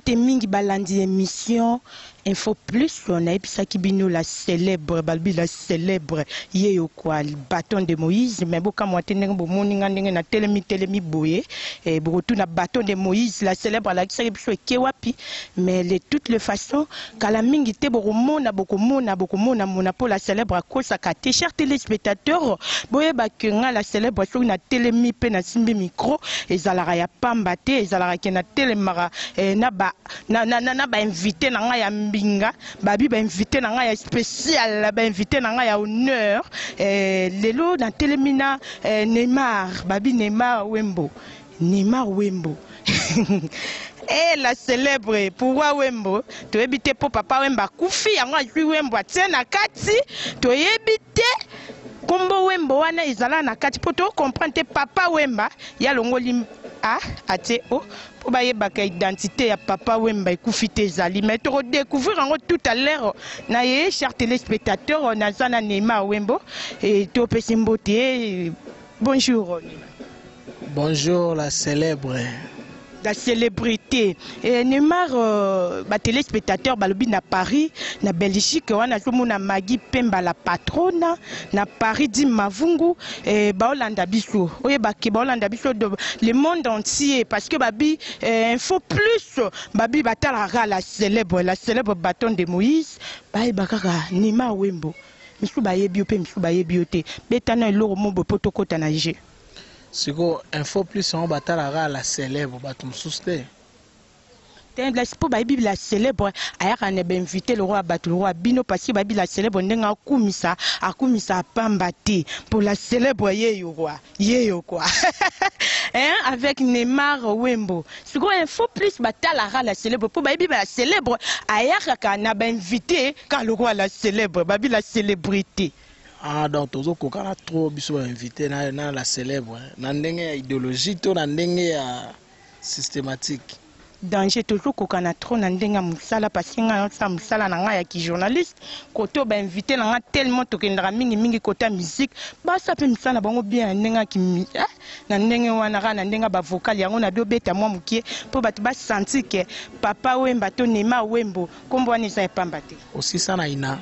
Mbote mingi balandi emission Info Plus, nayebisaki bino la célèbre, balobi la célèbre yeyo kwa bâton de Moïse, mais bokamwa te ndenge bomoni nga ndenge na telemi telemi boye, eh, bokotuna bâton de Moïse la célèbre alakisaki biso eke wapi, mais de toutes les façons kala mingi te bokomona bokomona bokomona mona mpo la célèbre akosaka te. Chers téléspectateurs, boyeba ke nga la célèbre soki natelemi mpe nasimbi micro ezalaka ya pamba te, ezalaka ke natelemaka eh, na ba na, na, na, na ba invité na ngai ya mbinga, babi ba invité na ngai ya spécial, ba invité na ngai ya honneur. Eh, lelo natelemi na eh, Neymar, babi Neymar Wembo, Neymar Wembo. Eh, la célèbre pourquoi Wembo toyebi te mpo papa Wemba akufi yango azwi Wembo atie na kati, toyebi te kombo Wembo wana ezala na kati mpo tocomprendre te papa Wemba ya longoli a atie o mpo bayebaka identité ya papa Wemba ekufi te ezali, mais tokodécouvrir yango tout à l'heure na ye. Cher téléspectateur, naza na Neymar Wembo e topesi mbote. Bonjour Neymar. Bonjour la célèbre. La célébrité e Neymar, batéléspectateur balobi na Paris, na Belgique wana azomona Magi Pemba la patrona na Paris, di Mavungu e, baolanda biso, oyebake baolanda biso de, le monde entier, parce que babi eh, Info Plus, babi batalaka la célèbre, la célèbre bâton de Moïse, bayeba kaka Neymar Wembo. Misu bayebi yo mpe misu bayebi yo te, betana eloko mo boye mpo tokɔta na jeu. Sikoyo Info Plus yango batalaka la célèbre, bato mosusu te? Te, mpo bayebi la célèbre ayaka na bainvité lokola bato lokola bino, parce que bayebi la célèbre ndenge akumisa, akumisa pamba te, mpo la célèbre yeyo kwa yeyo kwa, hein, avec Neymar Wembo. Sikoyo Info Plus batalaka la célèbre mpo bayebi la célèbre ayakaka na bainvité ka lokola la célèbre, babi la célébrité. Ah, donc tozokokana trop biso bainvité na la célèbre na ndenge ya idéologie to na ndenge ya systématique? Danger, tozokokana trop na ndenge ya mosala, parce que ngai naosala mosala na ngai ya kijournaliste, kote oyo bainvité na ngai tellement tokendaka mingimingi kote ya musique, basa mpe misala na bango bien na ndenge ya kimi, eh, na ndenge wana kaka na ndenge ya bavocal yango na biobeta mwa mokie mpo bato basentir ke papa Wemba to Neymar Wembo nkombo wana eza epamba te. Osisa na ina.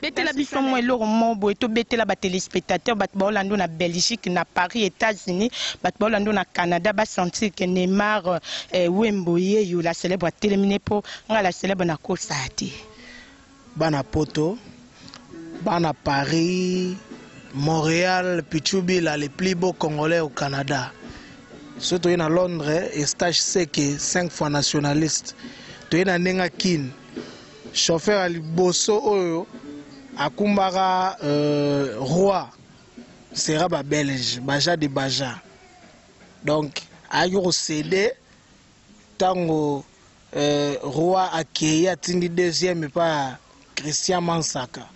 Betela biso mwa eloko moko boye, tobetela batéléspectateur, bato baolanda na Belgique, na Paris, États-Unis, bato baolanda na Canada, basentir ke Neymar eh, Wembo yeyo la célèbre atelemi mpo ngai la célèbre nakosaya te. Bana Poto, bana Paris, Montréal, Pichubila, le plus beau Congolais au Canada. So toye na Londres, Estache Seke, 5 fois nationaliste. Toye na ndenge Kin, chauffeur ya liboso oyo akumbaka roi sera babelge baja de baja, donc ayaki kocéder ntango roi akei, atindi deuxième epa Christian Mansaka.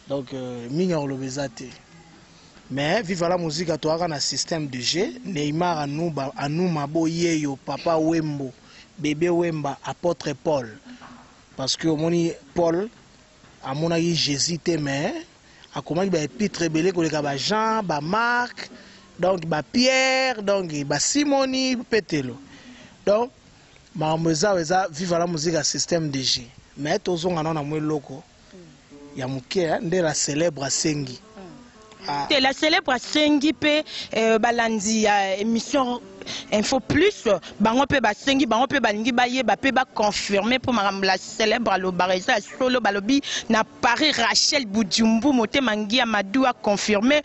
Donc mingi ya koloba eza te, mais Viva la Musique toyaka na système de jeu. Neymar Anuba Anuma boyeyo papa Wembo, bébé Wemba, apôtre Paul, parce que omoni Paul amonaki Jésus te, mais akomaki baépître ebele koleka baJean, baMarc, donc baPierre, donc baSimoni Petelo. Donc makambo eza eza Viva la Musique ya système de jeu, mais tozonga nano na mwa eloko ya moke nde la célèbre asengi. Ah. Te, la célèbre asengi mpe balandi ya émission Info Plus, bango mpe basengi, bango mpe balingi bayeba mpe baconfirme mpo makambo la célèbre alobaka eza ya solo. Balobi na Paris, Rachel Budjumbu motema ngia Madu aconfirme,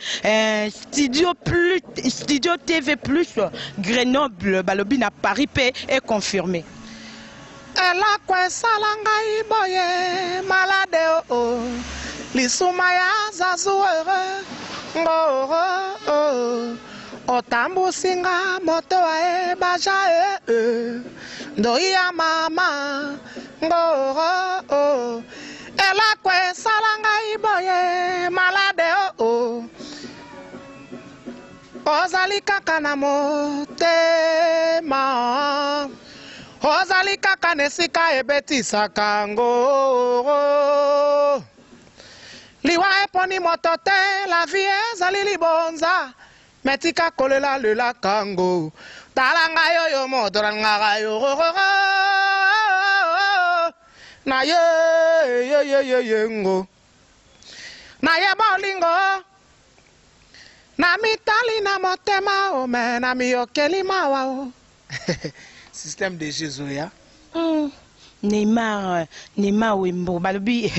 Studio Plus, Studio TV Plus Grenoble, balobi na Paris mpe econfirme. Elako esala ngai boye malade o lisuma ya zazu ere ngoro otambusi nga moto aye baja e ndoi ya mama ngoro. Elako esala ngai boye malade o ozali kaka na motema, ozali kaka na esika ebetisaka ngo. Liwa eponi moto te, la vie ezali libonza. Me tika kolela lela kango. Tala ngai oyo moto nalingaka yo rororo. Na ye ye ye ye ye ngo. Na ye bolingo. Na mitali na motema o me na miyokeli mawa o. Système de jeu ezoya. Neymar, Neymar Wembo balobi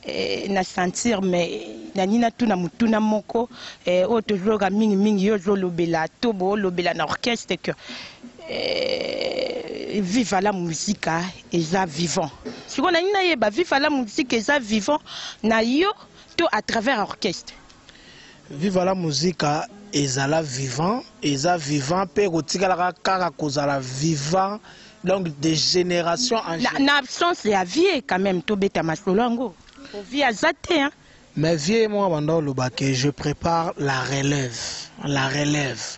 eh, na sentir mais nani natuna motuna moko eh, oyo tozoyoka mingimingi yo ozolobela to boolobela na orchestre que eh, Viva la Musica eza vivant. Sikoyo nani nayeba Viva la Musica eza vivant na yo to à travers orchestre? Viva la Musica ezala vivant, eza vivant mpe ekotikalaka kaka kozala vivant, donc de génération en Na, na absence ya vie quand même tobeta masolo yango vie aza te hein? Mais vieux moko banda oloba que je prépare la relève, la relève.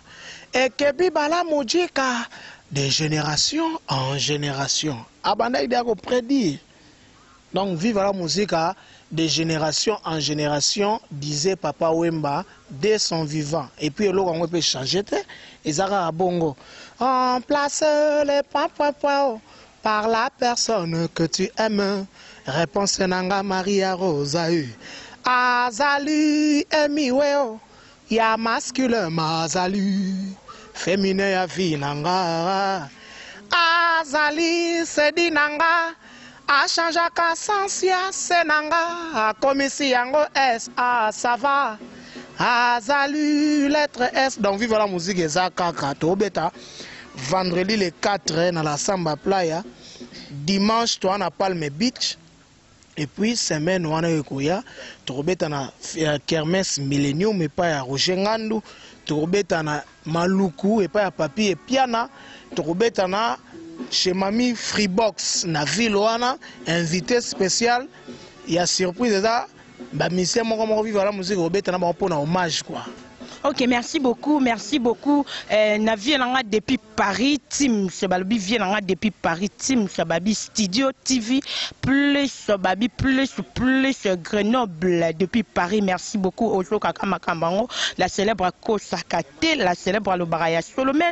Et que bibala mujika de génération en génération. Abanda idea ko prédire. Donc Viva la Musica de génération en génération disait Papa Wemba dès son vivant. Et puis eloko yango peut changer te. Ezaka bongo. Remplace les points points points oh, par la personne que tu aimes. Réponse nanga Maria Rosa eu. Azali emiweo ya masculin mazali féminin ya vie nanga. Azali sedi nanga achangeaka sens ya se nanga akomisi yango s a ça va azali lettre S. Donc Viva la Musique eza kaka tobeta vendredi le 4 na la Samba Playa, dimanche toa na Palm Beach, et puis semaine wana ekoya tokobeta na Kermesse Millennium epai ya Roger Ngandu, tokobeta na Maluku epai ya Papi Epiana, tokobeta na chez Mami Freebox na ville wana. Invité spécial ya surprise eza ba musicien moko moko Viva la Musique kobeta na bango mpona hommage quoi. Ok, merci beaucoup, merci beaucoup. Na vie nanga depuis Paris, Team, c'est balobi vie nanga depuis Paris, Team, c'est babi Studio TV, plus babi plus plus Grenoble depuis Paris. Merci beaucoup Ojo Kaka Makambango, la célèbre Kosakate, la célèbre Lobaraya Solomé.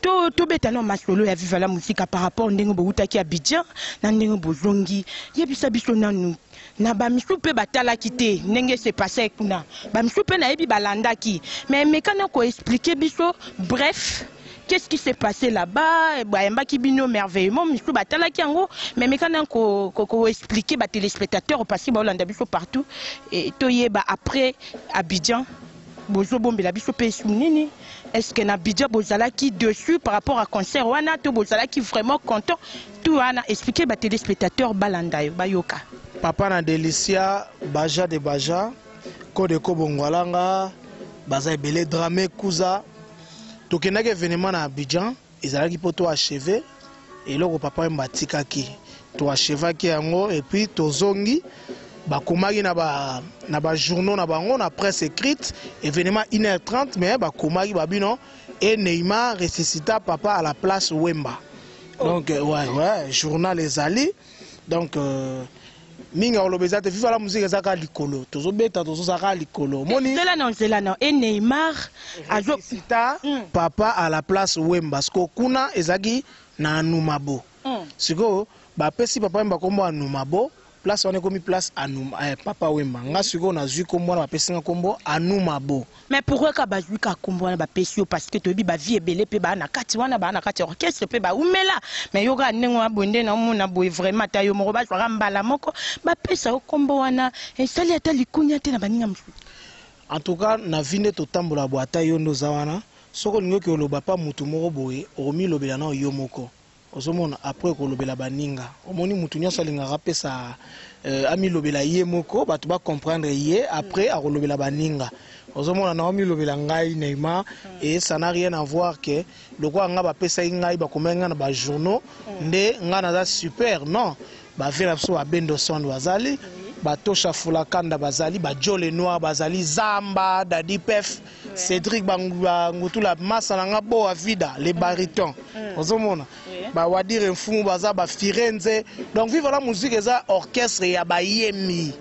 To tobeta no masolo ya Viva la Musique par rapport ndenge bowutaki Abidjan na ndenge bozongi. Yebisa biso nanu na bamisu mpe batalaki te ndenge se passé kuna, bamisu mpe nayebi balandaki, mais mekana koexpliquer biso bref qu'est-ce qui s'est passé là-bas. Bayambaki bino merveillement, misu batalaki yango, mais mekana koexpliquer batéléspectateur parce que baolanda biso partout et toyeba après Abidjan bozobombela biso mpe esu nini. Est-ce que na Abidjan bozalaki dessus par rapport à concert wana to bozalaki vraiment content tout wana? Expliquer batéléspectateur balanda yo bayoka. Papa na Delicia Baja de Baja Kode Kobongwalanga baza ebele drame kuza. Tokendaki événement na Abidjan ezalaki mpo to achever eloko Papa Wemba atikaki, toachevaki yango et puis tozongi. Bakomaki na ba na ba journaux na bango na presse écrite événement 1h30, mais bakomaki babino et Neymar ressuscita papa à la place Wemba. Oh. Donc ouais, journal ezali donc mingi akoloba eza te. Viva la Musique eza kaka likolo, tozobeta, tozozala kaka likolo omoni. Nzela na nzela na e Neymar azo ressuscita papa à la place Wemba. Sikoyo kuna ezalaki na Anumabo. Sikoyo bapesi Papa Wemba kombo Anumabo, place wana ekomi place Anuma, Papa Wemba. Nga sikoyo nazwi kombo wana, bapesi nga kombo Anumabo. Mais pourquoi ka bazwi ka kombo wana bapesi yo? Parce que toyebi bavie ebele mpe baa na kati wana, baa na kati ya orchestre mpe baumela, mais yo kaka ndenge wana boye nde naomona boye vraiment ata yo moko bazwaka mbala moko bapesa yo kombo wana, esali ata likunya te na baninga mosusu? En tout cas na vie nde totambola boye, ata yo nde oza wana, soki olingi oke oloba pa mutu moko boye, okomilobela nao yo moko, ozomona après kolobela baninga. Omoni mutu nyonso alingaka apesa amilobela ye moko, bato bacomprendre ye, après akolobela baninga. Ozomona na omilobela ngai Neymar et ça n'a rien à voir que lokola nga bapesaki ngai, bakomaki ngai na bajournaux nde ngai naza super. Non, bavie na biso babendo son bazali, batosha fulakanda bazali, bajole noir bazali, Zamba Dadi Pef, Cédric Bangutula, masa na nga Boa Vida les baryton, ozomona bawadire mfumu baza bafirenze. Donc Viva la Musique eza orchestre ya bayembi,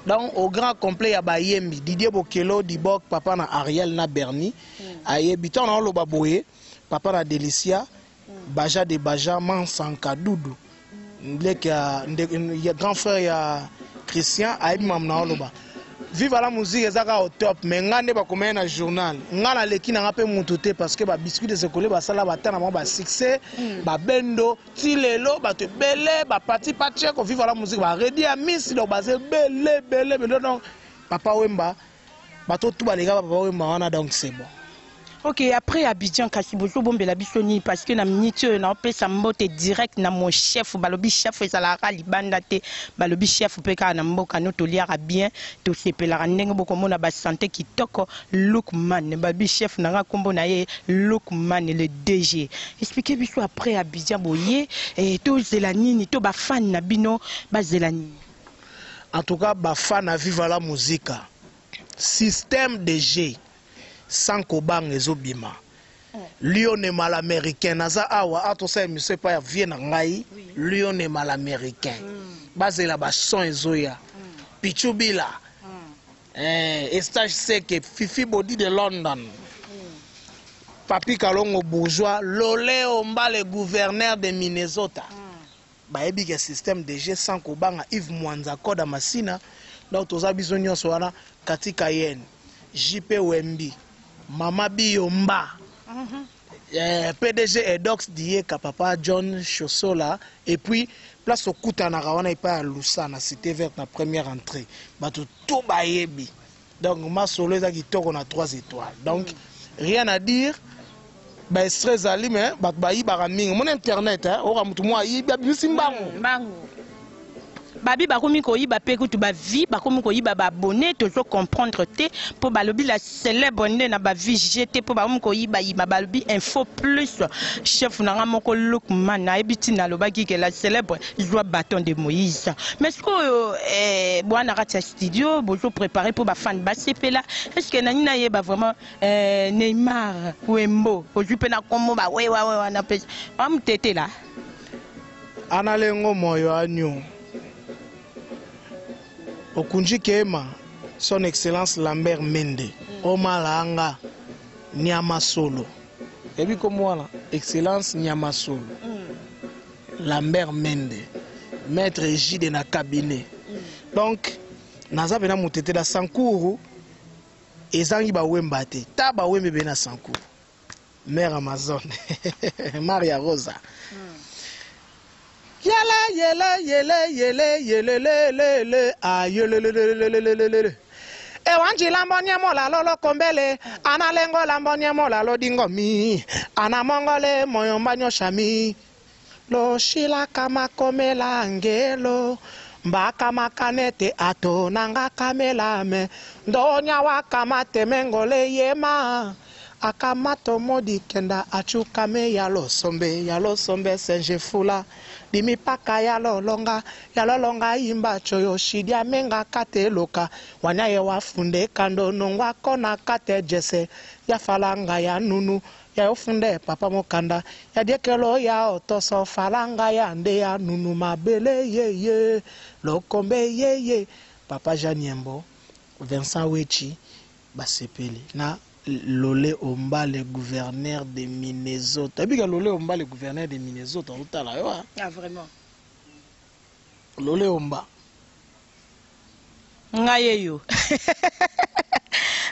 donc au grand complet ya bayembi. Didier Bokelo Dibok, papa na Ariel na Bernie. Ayebi ntango naoloba boye, papa na Delicia, Baja de Baja Mansanka Dudu, leki ya grand frère ya Christian, ayebi mamu naoloba. Viva la Musique eza kaka au top, mais nga nde bakomaya na journal, nga naleki na nga mpe mutu te, parce que babiscuit des écoliers basala bata na bango basuccès, babendo ti lelo bato ebele bapati Pacheco, Viva la Musique, baredi ya misi, donc baza ebele ebele ebele. Donc Papa Wemba, bato tu baleka Papa Wemba wana, donc c'est bon. Ok, après Abidjan, kasi bozobombela biso nini? Parce que na miniti oyo naopesa mbote direct na mon chef. Balobi chef ezalaka libanda te, balobi chef mpe kaka na mboka no toliaka bien, tosepelaka ndenge bokomona basante kitoko. Lukman, balobi chef na nga, nkombo na ye Lukman le DG. Explique biso, après Abidjan boye tozela nini to bafani na bino bazela nini? En tout cas, bafan na Viva la Musica, système de jeu sans kobanga ezobima. Lionema l'américain naza awa, atosala émission epai ya vie na ngai. Lionema l'américain, bazela bason ezoya. Pichu Bila, Estage Seke, Fifi Bodi de London, Papi Kalongo Bourgeois, Loleo Mbale, gouverneur de Minnesota, bayebi ke système de jeu sans kobanga. Yves Mwanza Koda Masina, donc toza biso nyonso wana. Kati Cayenne, JP Wembi, Mama Biyomba, PDG Edox Dieka, papa John Chosola. Et puis place okutanaka wana epai ya Lusa na Cité Verte, na première entrée, bato to bayebi. Donc masolo eza kitoko na 3 étoiles, donc rien à dire. Baextrait ezali, mais bato bayibaka mingi. Omoni internet, oka motu moko ayibi, abimisi mbango. Mbango babi bakomi koyiba mpe kutu bavi, bakomi koyiba baabonné. Tozo comprendre te mpo balobi la célèbre nde na bavi gt mpo bakomi koyibayiba. Balobi Info Plus, chef na nga moko Lukman ayebi ntina alobaki ke la célèbre zwa bâton de Moïse. Mais sikoyo bwana kati ya studio bozo préparé mpo bafani basepela. Est ce que nani nayeba vraiment, Neymar Wembo ozwi mpe na kombo bawewawe wana mpe amutetela? Analengo moyo anyu okunji kema Son Excellence Lambert Mende, omalanga nyama solo, yebi kombo wana, Excellence nyama solo, Lambert Mende, maître Egide na cabinet. Donc naza mpena motetela Sankuru, ezangi bawemba te, ta bawemba ebele na Sankuru. Mare Amazon, Maria Rosa, yele yele yele yele yele lelele ayelelelelelelele ewanjila mbonye lolo kombele analengola mbonye molalo dingomi anamongole moyomba nyoshami loshilaka makomela ngelo mbaka makanete ato nanga kamelame ndonya wakamateme yema akamato modi kenda achukame ya losombe ya losombe senje fula dimipaka ya lolonga ya lolonga imba choyo shidia menga kateloka wanyaye wafunde kando nongwa kona kate jese ya falanga ya nunu ya yofunde papa mokanda ya diekelo ya otoso falanga ya nde ya nunu mabele yeye lokombe yeye papa Jean Yembo, Vincent Wechi basepeli na Lole Omba le gouverneur de Minnesota. Ebika Lole Omba le gouverneur de Minnesota otala yo, ah. Ah, vraiment? Lole Omba. Ngai yeyo,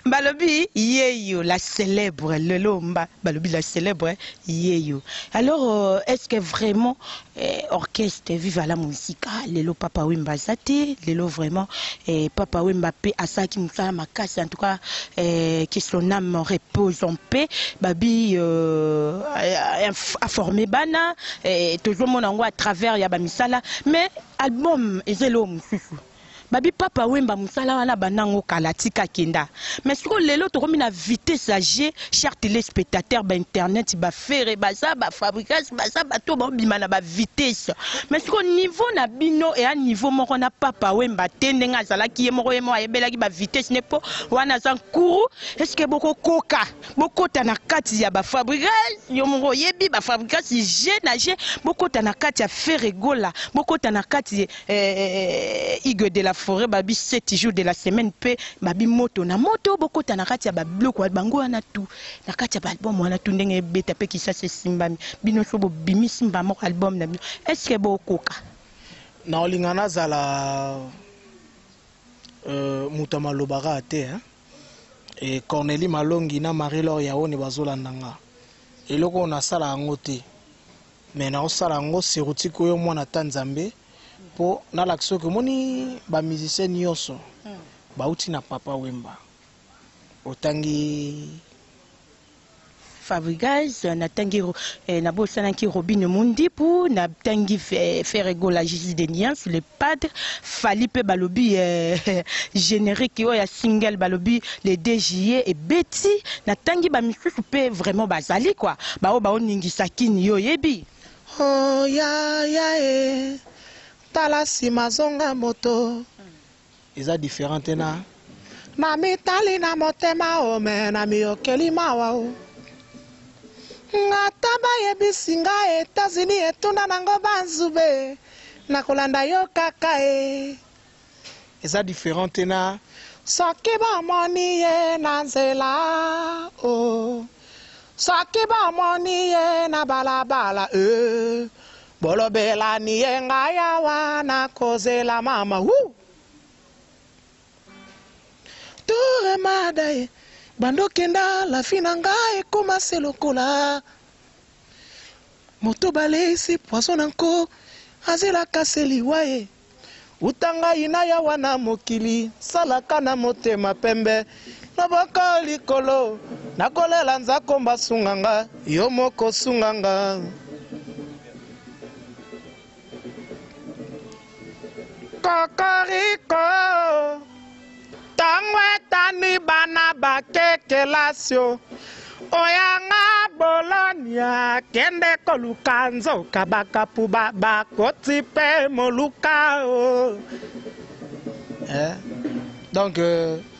balobi yeyo la célèbre lelo mba, balobi la célèbre yeyo. Alors est ce que vraiment orchestre Viva la Musica lelo Papa Wemba aza te lelo vraiment, Papa Wemba mpe asalaki mosala makasi, en tout cas que son âme repose en paix. Babi aforme bana, tozomona yango à travers ya bamisala, mais album eza eloko mosusu. Babi Papa Wemba mosala wana banango kala tika kenda, mais sikoyo lelo tokomi na vitesse ya g. Cher téléspectateur, bainternet, bafere baza, bafabricage baza, bato baobima na bavitesse, mais sikoyo niveau na bino eya niveau moko na Papa Wemba te, ndenge azalaki ye moko, ye moko ayebelaki bavitesse ne mpo wana aza nkuru. Est-ce bokokoka bokota na kati ya bafabricage? Yo moko oyebi bafabricage g na g, bokota na kati ya Ferre Gola, bokota na kati Igue de la forêt, babi 7 jours de la semaine mpe babi moto na moto. Bokota na kati ya babiloko bango wana tu, na kati ya baalbum wana tu, ndenge ebeta mpe Kisasa esimbami. Bino so bobimisi mba moko album na bino, est ce que bokoka? Na olinga nazala moto ya maloba kaka te, hein? E Cornélie Malongi na Marie Laure Yaone bazolanda nga. Eloko oyo nasala yango te, me naosala yango serutiki oyo mwana ta Nzambe, mpo nalakisa soki omoni bamusicien nyonso bauti na Papa Wemba. Otangi Fabregas, natangi, nabosanaki Robin Mundipu, natangi Ferre Gola, Jésus de Niance, le padre Fally mpe balobi générique oyo ya single, balobi le 2 juillet ebeti. Natangi bamisusu mpe vraiment bazali quoi, baoyo baoningisa kini, yo oyebi. Oh, ya ya e tala nsima, zonga moto, eza différent te na namitali na motema ome na miyokeli mawa o ngata. Bayebisi nga Etats-Unis etunda nango banzube, nakolanda yo kaka e eza différent te na soki bamoni ye na nzela o, soki bamoni ye na balabala e, bolobelani ye ngai awa nakozela mama wu toremada ye bandokenda lafi na ngai ekóma se lokola moto baleisi poison na nko, azelaka se liwa ye. Uta ngai na ya wana mokili, salaka na motema pembe, loboko likolo, nakolela Nzakomba, sunga nga, yo moko sunga nga. Kokoriko, ntango etani, bana bakekelasio oyanga Bolonia, kende koluka nzoka, bakapu bakoti mpe moluka o. Eh? Donc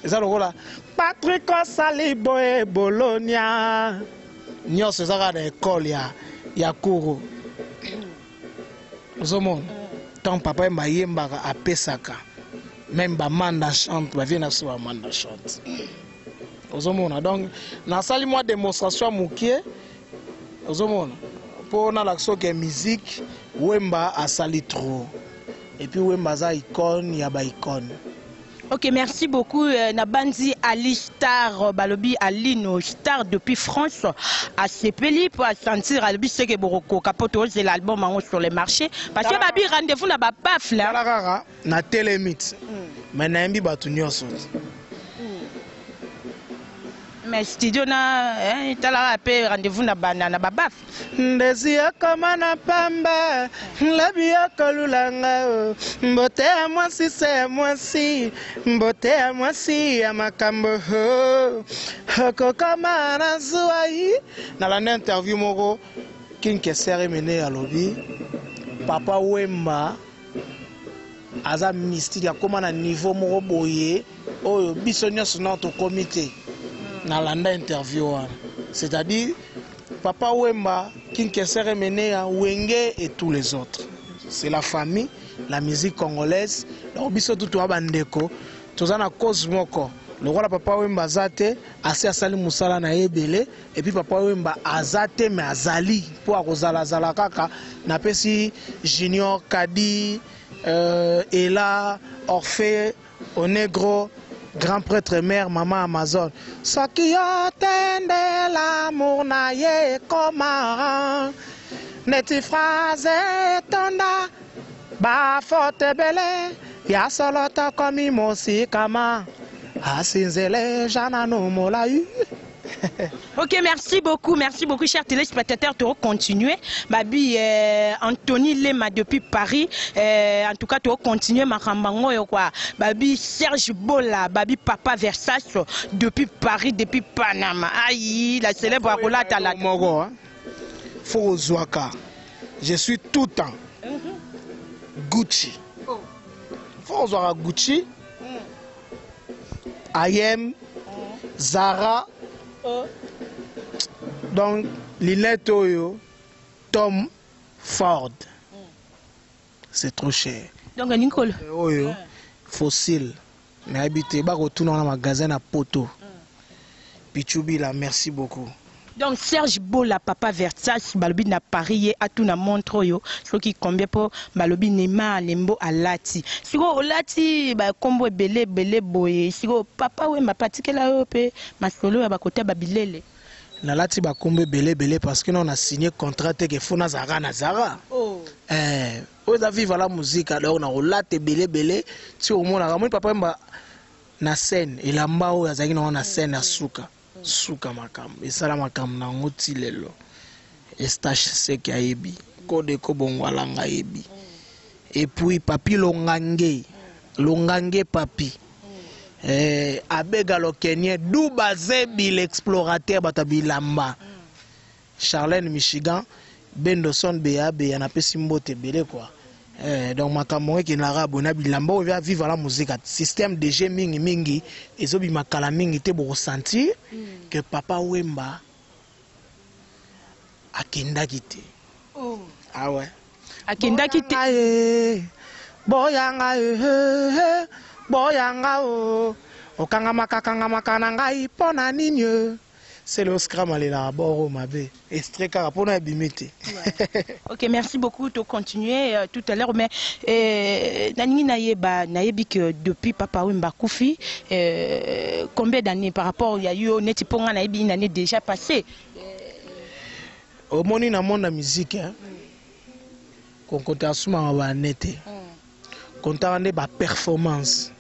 eza lokola Patrik osali boye Bolonia nyonso eza kaka na ekole ya kuru. Ozomona, ntango papa ye bayembaka, apesaka même bamanda chante, bavie na biso bamanda chante. Ozomona, donc nasali mwa démonstration ya mokie, ozomona, mpo nalakisa oke musique Wemba asali trop, et puis Wemba aza icône ya baicône. Ok, merci beaucoup. Nabandi Ali Star, balobi Alino Star depuis France, asepeli pour sentir alobi ce que borokoka po toze l'album yango sur le marché. Parce que babi rendez-vous na ba baf là. Tala kaka na telemi ti, me nayembi bato nyonso ti. Mais studio na hein, talaka pe rendez-vous na ba na ba baf. Ndesi ekoma na pamba, lobi okolulanga o. Mbote ya mwasi se ya mwasi, mbote ya mwasi ya makambo ho okokoma na zuwa yi. Nalanda interview moko, King Kester Emene alobi Papa Wemba aza mystique, akóma na niveau moko boye oyo biso nyonso nao tokómi te. Nalanda interview wana, c'est-à-dire Papa Wemba, King Kester Emeneya, Wenge et tous les autres, c'est la famille, la musique congolaise. Donc biso tu toa bandeko, toza na cause moko. Lokola Papa Wemba aza te, asi asali mosala na ye ebele, et puis Papa Wemba aza te, me azali mpo akozalazala kaka. Napesi Junior Kadi, Ela Orphée Onegro, grand prêtre, mère mama Amazon, soki yo te nde l'amour na ye ekoma neti phrase etonda bafaute ebele ya solo, tokomi mosikama asinzele janano molai. Ok, merci beaucoup, merci beaucoup, chers téléspectateurs. Tu continuer. Babi Anthony Lema depuis Paris. En tout cas, tu continuer makambango yo quoi. Babi Serge Bola, Babi Papa Versace depuis Paris, depuis Panama. Aïe, la célèbre Akolata la. Moko, hein? Faut ozwaka. Je suis tout le temps Gucci. Faut ozwaka Gucci. Ayem, Zara. Donc lunette oyo Tom Ford. C'est trop cher. Donc Nicole. Oyo. Fossile nayebi te bakotuna wana magasin na poto. Pichubila merci beaucoup. Donc Serge Bola papa Versace balobi na Paris ye atuna montre oyo soki combien po balobi Neymar Lembo alati sikoyo olati ba kombo ebele ebele boye sikoyo papa Wemba pe atikela yo pe masolo ya ba kote ya ba bilele. Nalati ba kombo ebele ebele parce que nanu na signe contrat te que faut nazala kaka na Zara. Eh oyo eza viva la musica donc nakolata ebele ebele ti omonaka omoni papa Wemba na scène elamba oyo azalaki nango na scène ya suka suka makambo esala makambo na yango ti lelo Eustache Seke ayebi Kodeko Bongwalanga ayebi et puis Papy Longange Longange Papy eh, Abega Lokenien Duba Zebi l'explorateur bato ya bilamba Charlène Michigan Bendoson Beya Beya napesi mbote ebele quoi eh, donc makambo yango ekendaka boye na bilamba oyo eza viva la musica système de jeu mingi mingi ezobima kala mingi te bokosentir que papa Wemba akendaki te. Oh. Ah ouais. Akendaki te. Boyanga eh, boyanga oh. Okangamaka kangamaka na ngai mpo na nini eh? Sele Scram alelaka boro mabe. Extrait kaka pona ebimi te. Ok, merci beaucoup. To continuer tout à l'heure mais nalingi nayeba nayebi que depuis Papa Wemba akufi combien d'années par rapport ya yo neti po nga nayebi une année déjà passée. Omoni na monde ya musique hein. Konkota asumaka ba année te. Kontaka nde ba performance.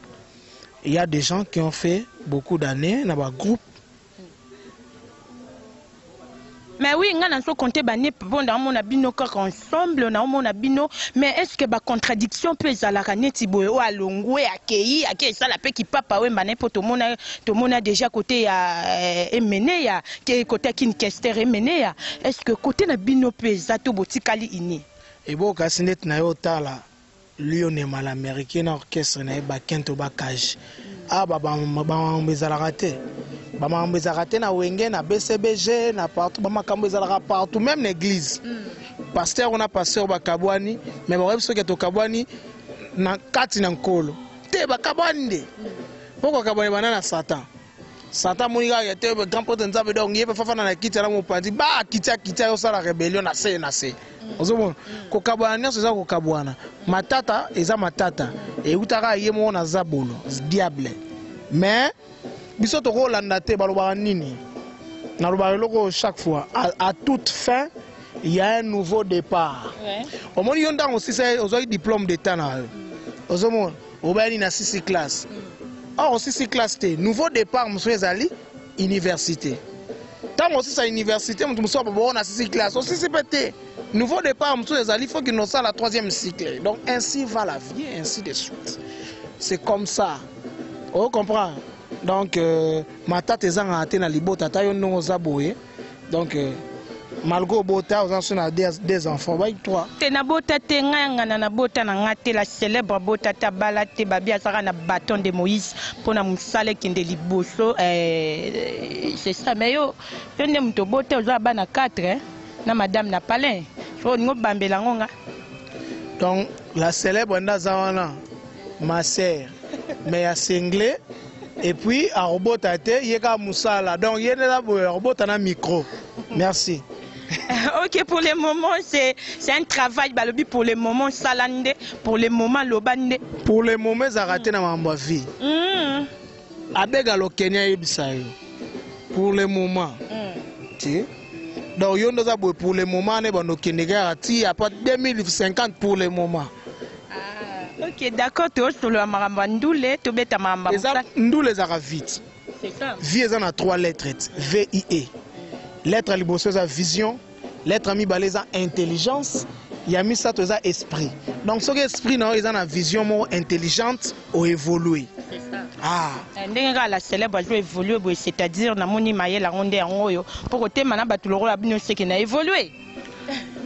Il y a des gens qui ont fait beaucoup d'années na ba groupe. Mais oui, nga nazo compter ba année po naomona bino kaka ensemble, naomona bino, mais est-ce que ba contradiction pe ezalaka neti boye oyo alongwe akei ake esala pe kipapa Wemba na ye po tomona tomona déjà côté ya Emeneya ke côté ya Kin Kester Emeneya, est-ce que côté na bino pe eza to botikali uni? Ebo kasi ndeti na yo otala Lionema l'americain na orchestre na ye ba kento ba cage awa ba ba makambo ezalaka te ba makambo ezalaka te na wenge na BCBG na partout ba makambo ezalaka partout même na église pasteur na pasteur bakabwani mais bakoyebi soki tokabwani na kati na nkolo te bakabwani nde mpo kokabwani bana na satan Satan amoni kaka te grand prêtre nzambe donc ye pe fafana na kiti na mopanzi ba akiti akiti ayo sala rébellion na se na se ozomona kokabwana nyonso eza kokabwana matata eza matata eutaka ye moko na zabolo diable mais biso tokolanda te balobaka nini nalobaka eloko chaque fois à toute fin il y a un nouveau départ omoni yo ntango osisa ozwaki diplôme d'état na yo ozomona obayani na sisi classe or osisi classe te nouveau départ mosusu ezali université ntango osisa université moto mosusu aboboko na sisi classe osisi mpe te nouveau départ mosusu ezali faut qu'il osala troisième cycle donc ainsi va la vie ainsi de suite c'est comme ça o comprendre donc matata ezangaka te na libota ata yo ndongo oza boye donc malgré obota oza so na deux enfants bai trois te nabota te ngai yangana nabota na nga te la célèbre abota te abala te babi azalaka na bâton de Moïse mpona mosala ekende liboso c'est ça mais yo yo nde moto obota oza bana 4 eh, na madame na palin so olingi obambela yango nga donc la célèbre nde aza wana ma sœur mais ya sengle et puis akobota te ye kaka mosala donc ye nde eza boye akobota na micro merci. Ok, pour le moment c'est un travail balobi pour le moment sala nde pour le moment loba nde pour le moment ezalaka te na makambo ya vie. Abega lokeni ayebisa yo pour le moment ti donc yo nde oza boye pour le moment ne bando okende kaka ti apa 2050 pour le moment. Ah, ok d'accord tosolola makambo ya ndule tobeta makambo ya eza mosala. Ndule ezalaka vite. C'est ça. Vie eza na 3 lettres VIE lettre ya liboso eza vision lettre ya mibale eza intelligence ya misato eza esprit donc soki esprit na yo eza na vision moko intelligente oévolue. C'est ça. Ah. Ndenge kaka la célèbre azo évolue boye c'est-à-dire namoni mayele yango nde yango oyo mpo kotema na bato lokola bino seke na évolue.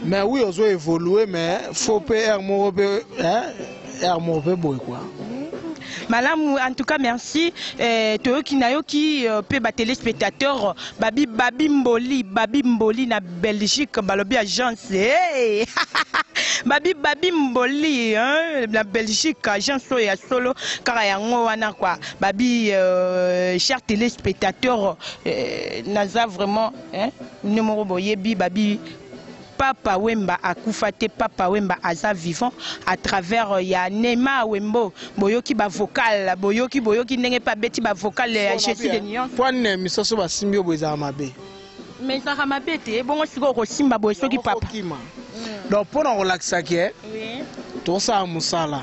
Mais oui ozo évolue mais faut pe air moko pe hein, air moko pe boye quoi. Malamu, en tout cas merci. Toyoki nayoki pe ba téléspectateurs babi babi mboli babi mboli na Belgique balobi agence. Hey! Babi babi mboli hein, na Belgique agence oyo ya solo kaka yango wana quoi. Babi chers téléspectateurs naza vraiment hein, numéro boyebi babi Papa Wemba akufa te, Papa Wemba aza vivant à travers ya Neymar Wembo. Boyoki ba vocal, boyoki boyoki ndenge pa beti ba vocal ya Jésus de Nuance. Po nini misoso basimbi oyo ezala mabe? Mais ezalaka mabe te, bongo sikoyo kosimba boye soki papa. Donc mpona kolakisa ke tosala mosala.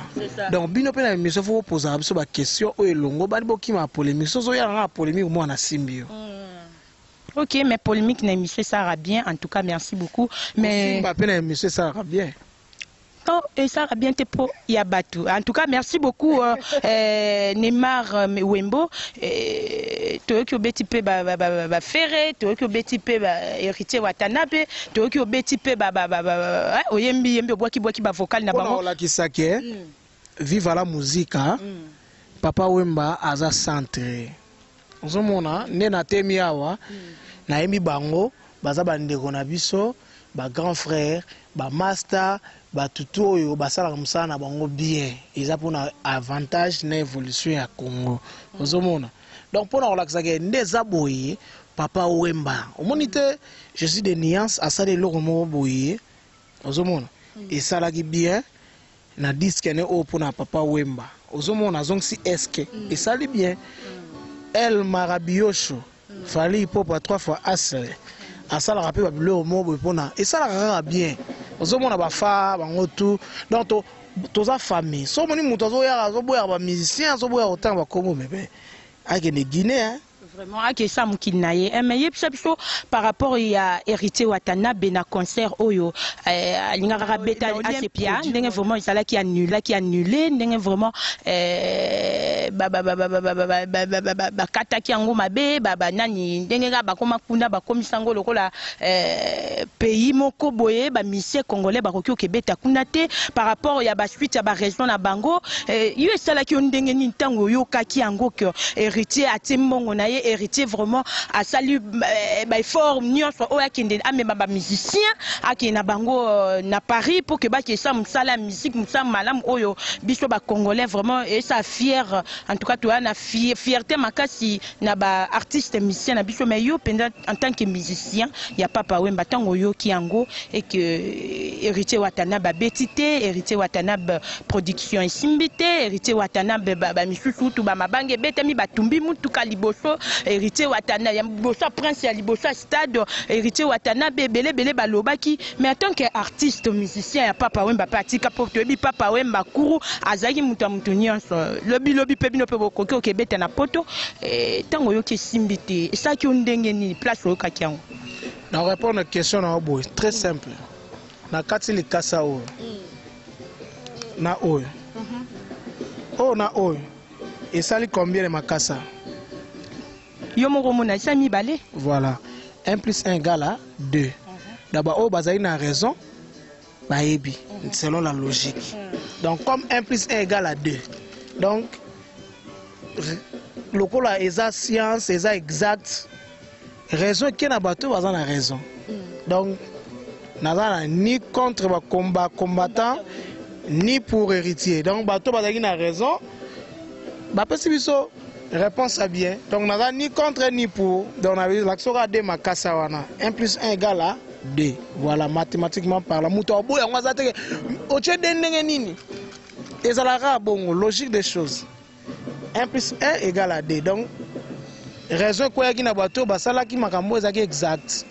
Donc bino mpe na émission faut bopozaka biso ba question oyo elongo bani bokima ya polémique. Soki ozoyaka nga na polémique, mwana asimbi yo. Ok, mais polémique na émission ça bien, en tout cas merci beaucoup. Mais kosimba mpe na émission esalaka bien. Oh, et ça va bien te po ya batu. En tout cas, merci beaucoup Neymar Wembo. Toyoki obeti pe ba ba ba ba ferre, toyoki obeti pe ba Héritier Watanabe, toyoki obeti pe ba ba ba ba oyembi yembi obwaki bwaki ba vocal na bango. Olakisa ke Viva la Musica, Papa Wemba aza centre. Ozomona nde natemi awa, nayembi bango baza bandeko na biso, ba grand frère, ba master, batutu oyo basalaka mosala na bango bien, eza mpona avantage na évolution ya Congo. Ozomona, donc mpona kolakisa ke nde eza boye. Papa Wemba, omoni te, Je suis de nuance asali eloko moko boye, ozomona esalaki bien na disque ne oyo mpona Papa Wemba. Ozomona azongisi eske esali bien. El Marabiosho Fally Ipupa 3 fois asle asalaka mpe babiloko moko boye mpona esalaka kaka bien. Ozomona bafa bango tout, donc toza famille. So omoni moto azoyaka, azoboyaka bamusicien, azoboyaka kotanga bakombo, mebe akende Guinée, hein. Vraiment akesa mokili na ye. Mais yebisa biso par rapport ya Héritier Watanabe na concert oyo alingaka kaka beta Asepia, ndenge vraiment ezalaki annulaki annulé, ndenge vraiment bakataki yango mabe, banani, ndenge kaka bakoma kuna bakomisa yango lokola pays moko boye, bamusicien congolais bakoki okebeta kuna te par rapport ya basuite ya baraison na bango. Yo esalaki yo ndenge nini ntango oyokaki yango ke Héritier atie mbongo na ye, Héritier vraiment asali baeffort nyonso oyo akende amema bamusicien, akende na bango na Paris pour ke bakesa mosala ya musique, mosala malamu oyo biso bacongolais vraiment esa fier. En tout cas toya na fierté makasi na baartiste musicien na biso. Mais yo mpenza en tant que musicien ya Papa Wemba, ntango oyoki yango et que Héritier Watanabe abeti te, Héritier Watanabe production esimbi te, Héritier Watanabe bamisusu tu bamabange ebetami, batumbi mutuka liboso Héritier Watanabe ya liboso ya Prince, ya liboso ya stade Héritier Watanabe, ebele ebele balobaki. Mais en tant que artiste musicien ya Papa Wemba mpe atika, mpo toyebi Papa Wemba kuru azalaki moto ya motu nyonso, lobilobi mpe bino mpe bokoki okebeta na poto. Ntango oyoki esimbi te, esalaki yo ndenge nini place oyokaki yango? Na répondre question na yo boye, très simple. Na kati likasa oyo na oyo, oyo na oyo esali combien de makasa? Yo moko omona esa mibale. Voilà, 1 plus 1 égale à 2. D'abord oyo bazali na raison bayebi selon la logique. Donc comme 1 plus 1 égale à 2, donc lokola eza science, eza exact, raison eke na bato oyo baza na raison. Donc naza na ni contre bacombattant ni pour Héritier. Donc bato bazalaki na raison bapesi biso réponse ya bien. Donc naza ni contre ni pour. Donc nalakisi kaka de makasa wana, 1 plus 1 égale à 2. Voilà, mathématiquement parlant, moto aboya yango aza teke otie de ndenge nini ezalaka kaka bongo, logique des choses, 1 plus 1 égale à 2. Donc raison ekweyaki na bato oyo basalaki makambo oyo ezalaki exact.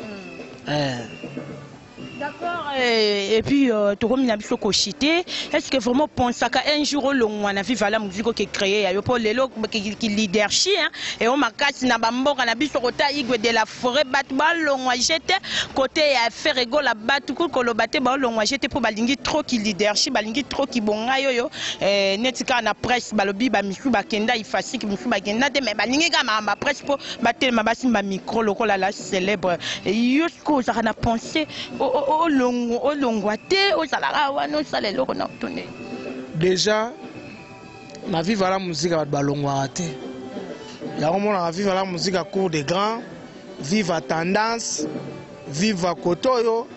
D'accord. Et puis, tokomi na biso koshite. Est-ce que vraiment pensaka un jour olongwa na Viva la Musique oke créer ya yo? Po lelo ki leadership, hein, et o makasi na bamboka na biso kota Igwe de la Forêt, bato balongwa jete côté ya Ferre Gola, bato ku koloba te balongwa jete po balingi trop ki leadership, balingi trop ki bonga yoyo. Neti kaka na presse balobi ba misu bakenda ifasiki, misu bakenda te, mais balingi kaka makambo ya presse po batelema basimba micro lokola la célèbre. Yo sikoyo ozalaka na pensée olongwa te, ozalaka wana osala eloko na otone? Déjà. Na Viva la Musica bato balongwaka te. Yango monaka Viva la Musica cour de grand, Viva tendance, Viva kotoyo.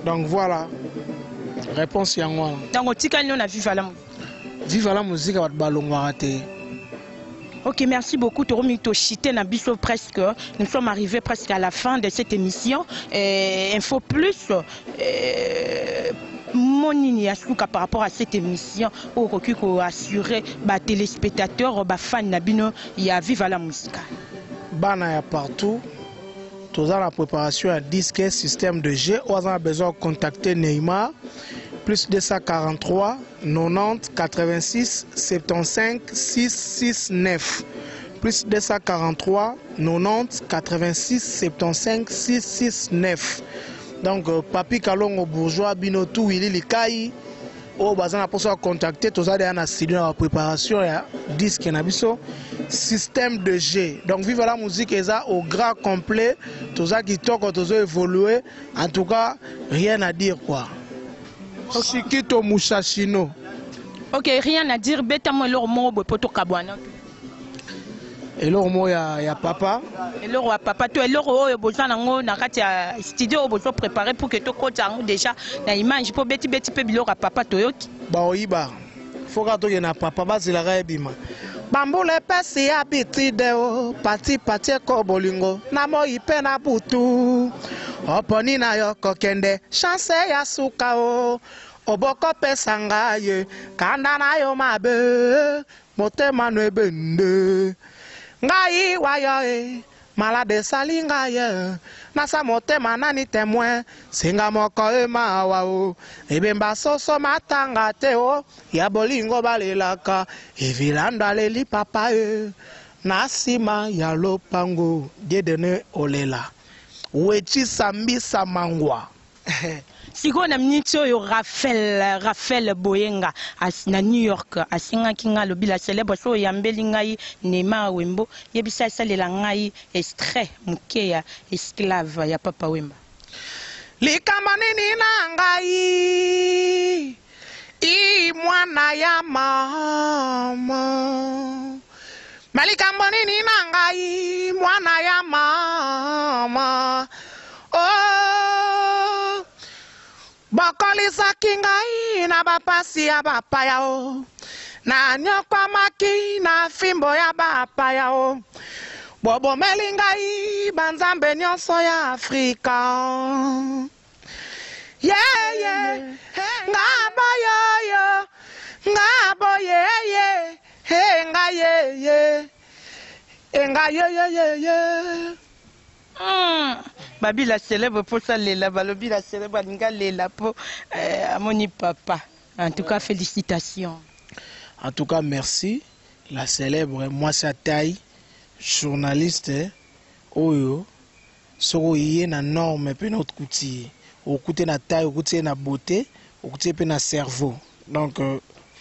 Donc voilà, réponse yango wana. Donc otikali no na Viva la Musica. Viva la Musica bato balongwaka te. Ok, merci beaucoup. Toromi tochite na biso presque. Nous sommes arrivés presque à la fin de cette émission. Et Info Plus, monini ya suka par rapport à cette émission okoki koassurer batéléspectateur, bafan na bino ya Viva la Musica? Bana ya partout, toza na préparation ya disque Système de jeu. Oyo aza na besoin ya contacter Neymar, plus 243 90 86 75 669, plus 243 90 86 75 669. Donc Papi Kalongo Bourgeois, bino tout, Willy Likai oyo baza na mposa ya contacter, toza deya na studio na bapréparation ya disque na biso Système de jeu. Donc Viva la Musique eza au grand complet, toza kitoko, tozo évoluer. En tout cas, rien à dire quoi. Shikito Mushashino. Ok, rien à dire. Beta mo eloko moko boye po tokabwana. Eloko moko ya papa? Eloko ya papa to eloko oyo boza nango na kati ya studio oyo bozo préparé pour que tokota yango déjà na image, mpo betibeti mpe biloko ya papa toyoki. Baoyiba foka tokende na papa, bazelaka ebima bambula epesi habitude o pati pati eko bolingo na moi mpe na butu. Oponi na yo kokende chance ya suka o obokopesa ngai ye kanda na yo mabe, motema no ebende ngai wayo e malade esali ngai ye nasa motema nani témoin singa moko emawa o ebemba soso matanga te o ya bolingo balelaka evilando aleli papa e na nsima ya lopango Dieudonné olela weti sambisa mangwa. Sikoyo na miniti oyo, Raphaël Boyenga na New York asengaki ngai, alobi: "La célèbre, so oyambeli ngai Neymar Wembo, yebisa asalela ngai extrait moke ya Esclave ya Papa Wemba." Likambo nini na ngai i mwana ya mama ma, likambo nini na ngai mwana ya mama o bokolisaki ngai na bapasi ya bapaya o nanyokwamaki na fimbo ya bapaya o bobomeli ngai banzambe nyonso ya Afrika yeye nga boyoyo nga boyeye he nga yeye enga yeyeyeye. Babi la célèbre mposa lela, balobi la célèbre alinga lela mpo amoni papa. En tout cas, félicitations. En tout cas, merci la célèbre, mwasi ya taille, journaliste oyo soki oye na norme mpena okuti ye, okuti na taille, okuti ye na beauté, okuti ye mpe na cerveau. Donc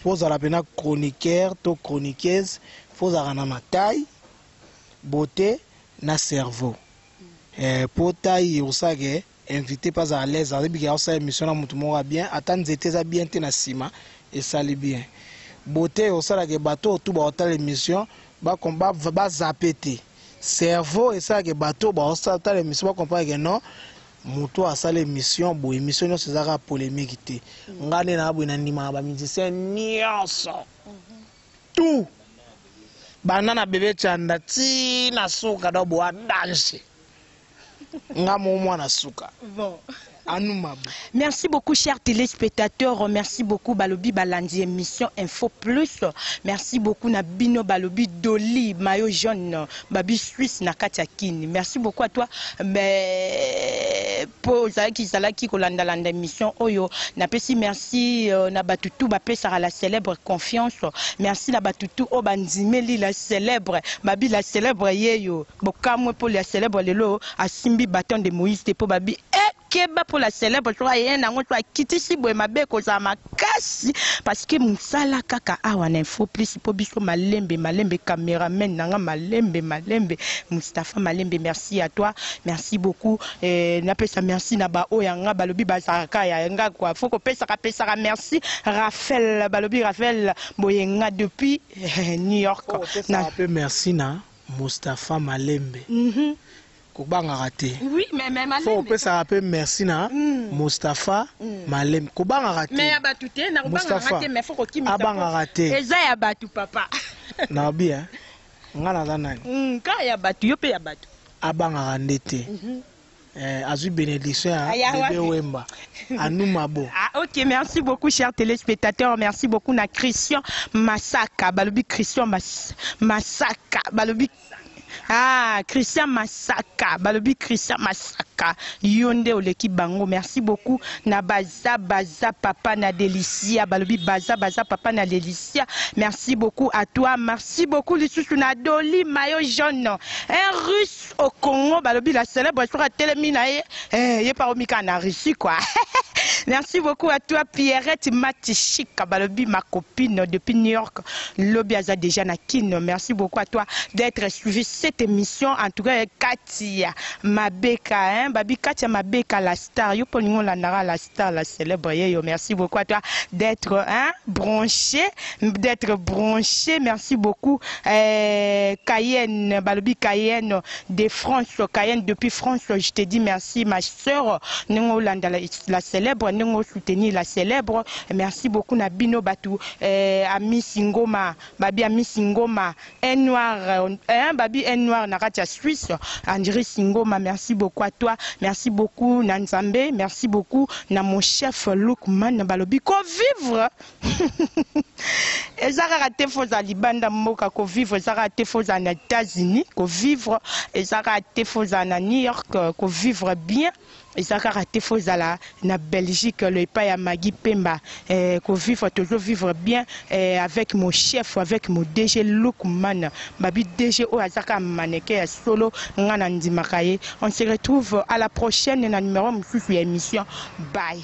fo ozala mpena chroniqueur to chroniqueuse, fo ozalaka na mataille, beauté na cerveau. Po taille osalaka invité mpe azala à l'aise, azebiki aosala émission na motu moko ya bien, ata nzete eza bien te na nsima esali bien. Beauté osalaka bato oyo tu baotala émission bazape te. Cerveau esalaka bato baotala émission bacomprendre ke non, moto asala émission boye, émission nyonso ezaka polémique te. Nga nde na boye nandimaka bamusicien nyonso tout, banda na bebe Tshanda ti na suka, do boa danger nga mo mwana suka. Bon. Anumabo. Merci beaucoup, chers téléspectateurs. Merci beaucoup, balobi balandi émission Info Plus. Merci beaucoup, na bino balobi Doli, maillot jaune, babi Suisse na kati ya Kini. Merci beaucoup à toi. Mais po zalaki zalaki kolanda landa émission oyo, na pesi merci na batutu ba pesa la célèbre confiance. Merci na batutu o bandimeli la célèbre, babi la célèbre yeyo. Bokamwe po la célèbre lelo asimbi bâton de Moïse te po babi eh. Keba mpo la célèbre soki aye nango to akitisi boye mabe ekozala makasi parce que mosala kaka awa na info plus mpo biso malembe malembe cameraman na nga malembe malembe Mustapha Malembe merci à toi merci beaucoup eh, napesa merci na ba oyo ya nga balobi bazalaka ya nga quoi faut kopesaka pesaka merci Raphaël balobi Raphaël Boyenga depuis eh, New York na pe merci na Mustapha Malembe Kobangaka te. Oui, mais mais Faut malembe. opesaka pe merci na Mustapha Malembe. Kobangaka te. Mais ya batu te, na kobangaka Mustapha, te, mais faut kokimisa. abangaka te. Eza ya batu papa. Nabi hein. Nga naza nani? Ka ya batu, yo pe ya batu. Abangaka nde te. Eh, azwi bénédiction ya Aya bébé wapi? Wemba. Anumabo. Ah, ok, merci beaucoup, chers téléspectateurs. Merci beaucoup, na Christian Masaka. Balobi Christian Masaka. Balobi Ah, Christian Masaka, balobi Christian Masaka, yo nde oleki bango. Merci beaucoup na baza baza papa na Delicia, balobi baza baza papa na Delicia. Merci beaucoup à toi, merci beaucoup lisusu na Dolly maillot jaune. Un russe au Congo, balobi la célèbre soka telemi na ye, eh, ye pa omika na Russie quoi. Merci beaucoup à toi Pierrette Matichika, balobi ma copine depuis New York. Lobi aza déjà na Kin. Merci beaucoup à toi d'être suivi cette émission. En tout cas, Katia Mabeka, hein, babi Katia Mabeka, la star. Yo polingo landara la star, la célèbre yeyo. Merci beaucoup à toi d'être, hein, branché, d'être branché. Merci beaucoup. Cayenne, balobi Cayenne de France, Cayenne depuis France. Je te dis merci, ma sœur. Ningo landa la célèbre, ningo soutenir la célèbre. Merci beaucoup na bino batu, Amisi Ngoma, babi Amisi Ngoma, un noir, hein, babi un noir na kati ya Suisse, André Singoma, merci beaucoup à toi, merci beaucoup na Nzambe, merci beaucoup na mon chef Lukman balobi ko vivre. Eza kaka te fo za libanda mboka ko vivre, eza kaka te fo za na États-Unis ko vivre, eza kaka te fo za na New York ko vivre bien. Eza kaka te fo zala na Belgique le epai ya Maggie Pemba, ko vivre tozo vivre bien, avec mon chef, avec mon DG Lukman babi DG oyo aza kaka mannequin ya solo nga na ndimaka ye. On se retrouve à la prochaine na numéro mosusu ya émission. Bye.